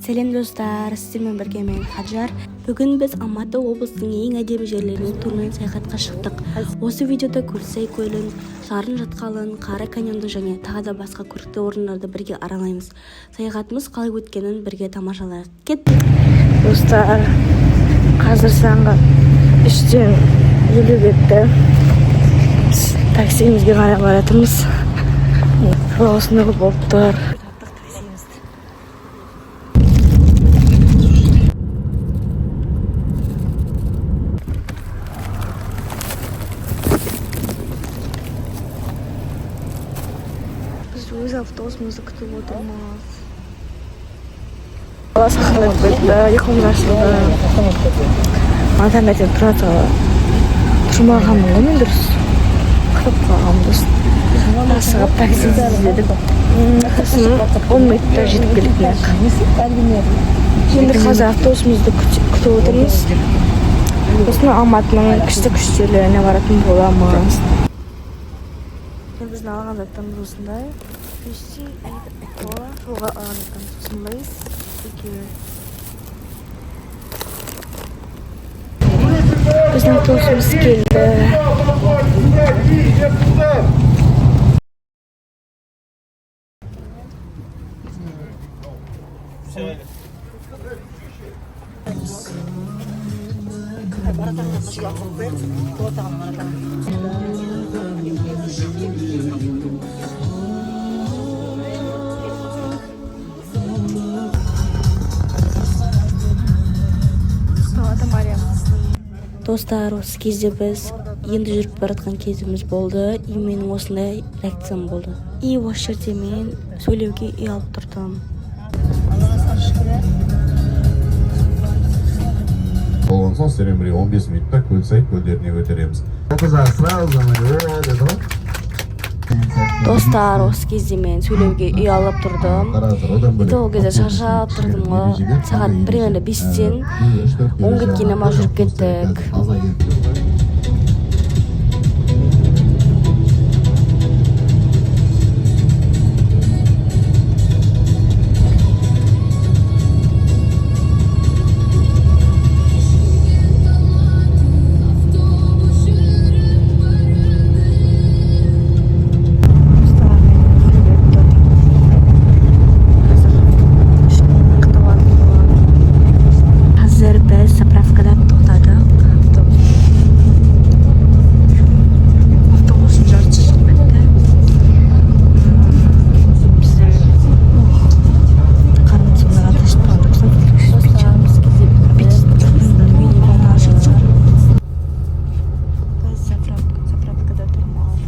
Сәлем, достар! Сіздермен бірге мен, Хаджар. Бүгін біз Алматы облысының ең әдемі жерлеріне турмен саяхатқа шықтық. Осы видеода Көлсай көлін, Жарын шатқалын, Қара каньонды және тағы да басқа көрікті орындарды бірге аралаймыз. Саяхатымыз қалай өткенін бірге тамашалайық. Кеттік! Достар, қазір сағат 3-тен 50 кетті. Біз таксимізге қарай бара жатырмыз. Осындай болып тұр. Таптық таксимізді. Біз өз автобусымызды күтіп отырмыз. Бала сақалап кетті, ұйқымыз ашылды. Мана таңертең тұра сала тұрмағанмын ғой мен, дұрыс ұйықтап қалғанмын. Дұрыс асығып такси іздедік. Сосын 10 минутта жетіп келдік мына. Енді қазір автобусымызды күтіп отырмыз. Сосын Алматының күшті күшті жерлеріне баратын боламыз. Біздің алған заттарымыз осындай: пепси и кола. Жолға алған заттарымыз. Сосын Лейс екеуі. Біздің автобусымыз келді. Мария. Достар, осы кезде біз енді жүріп бара жатқан кезіміз болды, и менің осындай реакциям болды. И осы жерде мен сөйлеуге ұялып тұрдым. Болған соң сіздермен бірге 15 минутта Көлсай көлдеріне көтереміз. Сразу о деді ғой. Достар, осы кезде мен сөйлеуге ұялып тұрдым. Қараңыздар, одан бөлек И ол кезде шаршап тұрдым ғой. Сағат примерно 5-тен 10 кеткенде ма жүріп кеттік. Таза келіп тұр ғой. Достар, мен сөйлеп тұрдым. Қазір ұйықтап жатырмын. Қазір біз заправкада тоқтадық. Автобустың жартысы шығып кетті. Бізде қарным сондай қатты ашып қалды. Достар, осы кезде біз Аппетит ашып. Біз заправкада тұрмыз.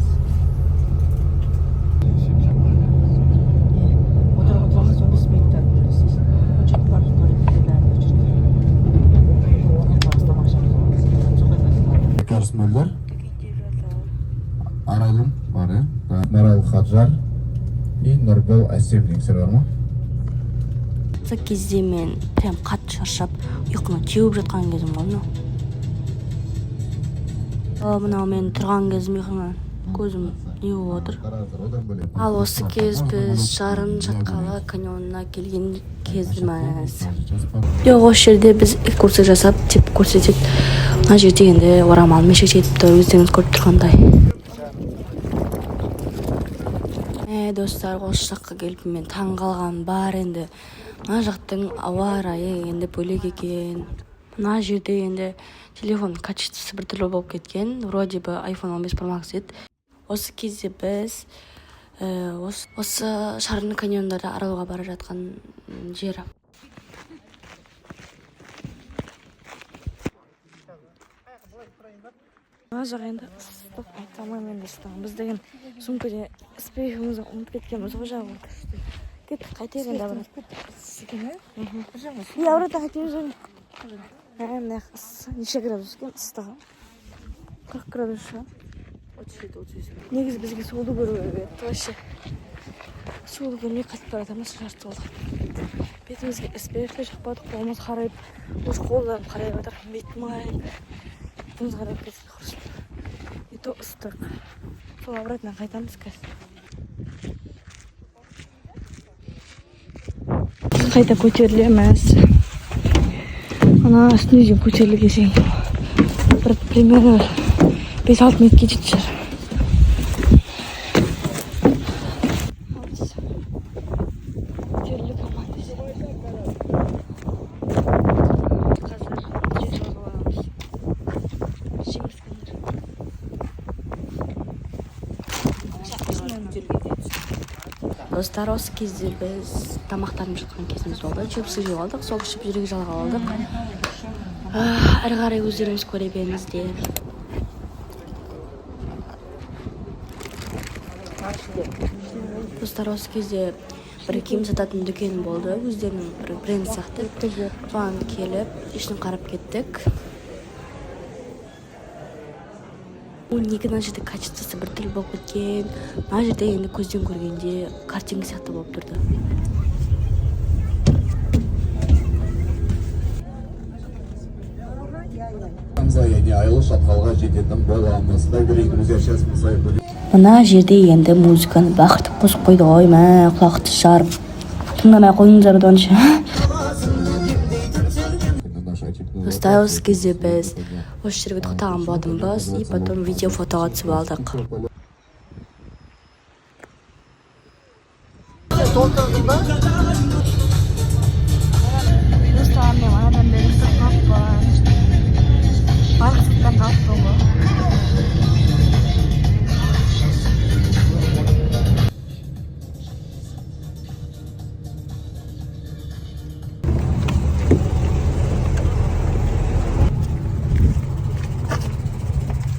Карс Мөлдір, Арайлым бар, иә? Марал Хаджар и Нұрбол Әсем деген кісілер бар ма? Осы кезде мен прям қатты шаршап, ұйқыны теуіп жатқан кезім ғой мынау. Ал мынау мен тұрған кезім, ұйқымнан көзім не болып отыр. Қараңыздар, одан бөлек Ал осы кез біз Жарын шатқалы каньонына келген кезіміз. Жоқ, осы жерде біз экскурсия жасап деп көрсетеді. Мына жерде енді орамалмен шешетіп тұр, өздеріңіз көріп тұрғандай. Достар, осы жаққа келіп мен таң қалғаным бар. Енді мына жақтың ауа райы енді бөлек екен. Мына жерде енді телефон качествосы біртүрлі болып кеткен, вроде бы iPhone 15 Pro Max еді. Осы кезде біз осы Шарын каньондарды аралауға бара жатқан жері. Мына жақ енді ыстық, айта алмаймын енді ыстығын. Біз деген сумкада SPF-імізді ұмытып кеткенбіз ғой жабылып. Кеттік, қайтайық енді обратно. И обратно қайтеміз ғой. Мына жақ ыссы. Неше градус екен ыстығы? 40 градус шығар. Негізі бізге суды көру керек еді вообще. Суды көрмей қайтып бара жатырмыз жарты жолда. Бетімізге SPF те жақпадық, қолымыз қарайып, уже қолдарым қарайып жатыр, бетім қарайып, бетіміз қарайып кетті құрысын. И то ыстық. Сол обратно қайтамыз қазір. Қайта көтерілеміз. Ана үстіне дейін көтеріле келсең, бір примерно 5-6 минутке жететін шығар. Ал біз көтерілдік аман есен. Қазір жер жалғап аламыз. Жеңіс күндер. Достар, осы кезде біз тамақтанып жатқан кезіміз болды. Чипсы жеп алдық, сок ішіп, жүрек жалғап алдық. Әрі қарай өздеріңіз көре беріңіздер. Достар, осы кезде бір киім сататын дүкен болды, өздерінің бір бренд сияқты. Соған келіп, ішін қарап кеттік. Неге мына жерде качествосы біртүрлі болып кеткен? Мына жерде енді көзден көргенде картинка сияқты болып тұрды. Яғни Айлы шатқалға жететін боламыз. Дорогие друзья, сейчас мы с вами будем Мына жерде енді музыканы бақыртып қосып қойды ғой, мә, құлақты жарып. Тыңдамай ақ қойыңыздар онша. на нашу очередную Достар, осы локацию. кезде біз осы жерге тоқтаған болатынбыз и потом видео, фотоға түсіп алдық. Достар, мен анадан бері ұстап қалыппын. Барлық заттарды алыппын ғой.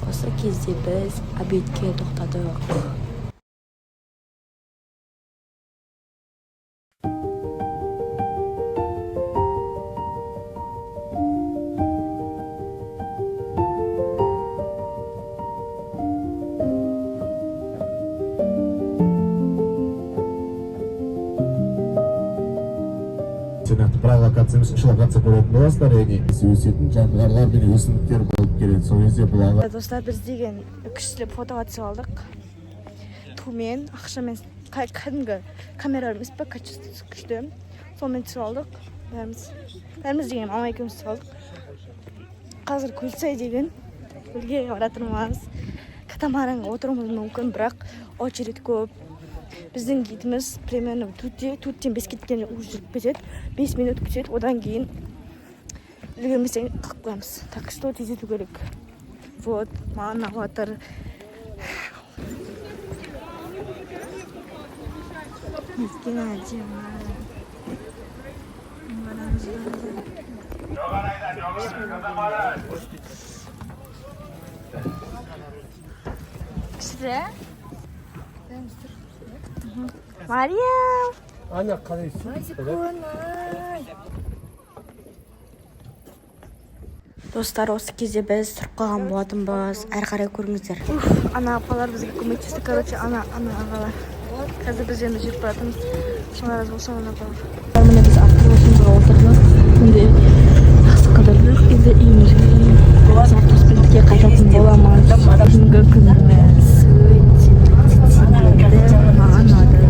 Осы кезде біз обедке тоқтадық. Нақты бір локация емес, үш локация көретін боласыздар, яғни өсетін жануарлар мен өсімдіктер болып келеді. Сол кезде бұл ағаш Достар, біз деген күштілеп фотоға түсіп алдық. Тумен, ақшамен, кәдімгі камера емес па, качествосы күшті. Сонымен түсіп алдық. Бәріміз. Бәріміз деген мама екеуміз түсіп алдық. Қазір Көлсай деген көлге баратырмыз. Катамаранға отыруымыз мүмкін, бірақ очередь көп. Біздің гидіміз примерно 4-те, 4-тен 5 кеткенде уже жүріп кетеді. 5 минут күтеді, одан кейін үлгермесең қалып қоямыз. Так что тездету керек. Вот, маған ұнап жатыр. Неткен әдемі. Қараңыздар. Күшті. Мариям! Аня, қалайсың? Достар, осы кезде біз тұрып қалған болатынбыз. Әрі қарай көріңіздер. Уф, ана апалар бізге көмектесті, короче, ана ағалар. Қазір біз енді жүріп бара жатырмыз. Солар разы болсын, ана апалар. Міне, біз автобусымызға отырдық. Енді жақсы қыдырдық. Енді үйімізге автобуспен тіке қайтатын боламыз. Бүгінгі күніміз өте өте маған ұнады.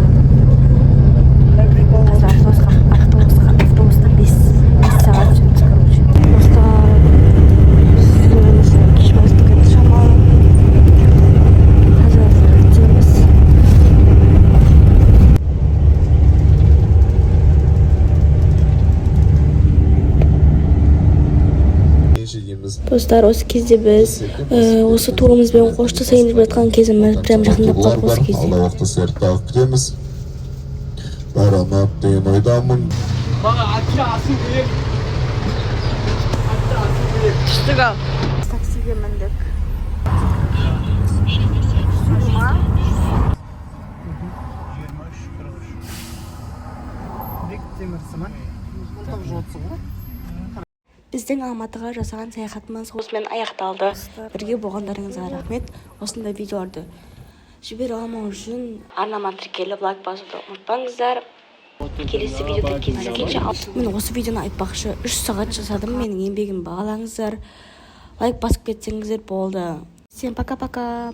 Қазір автобуста 5 сағат жүреміз, короче. Достар, біз кеш бастық енді шамалы. Қазір күтеміз. Дейміз. Достар, осы кезде біз осы турымызбен қоштасайын деп жатқан кезіміз прям жақындап қалдық осы кезде. Алда уақытта сіздерді тағы күтеміз. Бәрі ұнады деген ойдамын. Түстік ал. Таксиге міндік. Ма? 23.43. Бектемір сыман. 19.30 ғой. Біздің Алматыға жасаған саяхатымыз осымен аяқталды. Бірге болғандарыңызға рахмет. Осындай видеоларды жібере алмау үшін арнама тіркеліп, лайк басуды ұмытпаңыздар. Келесі видеода кездескенше. Мен осы видеоны, айтпақшы, 3 сағат жасадым. Менің еңбегімді бағалаңыздар, лайк басып кетсеңіздер болды. Всем пока пока.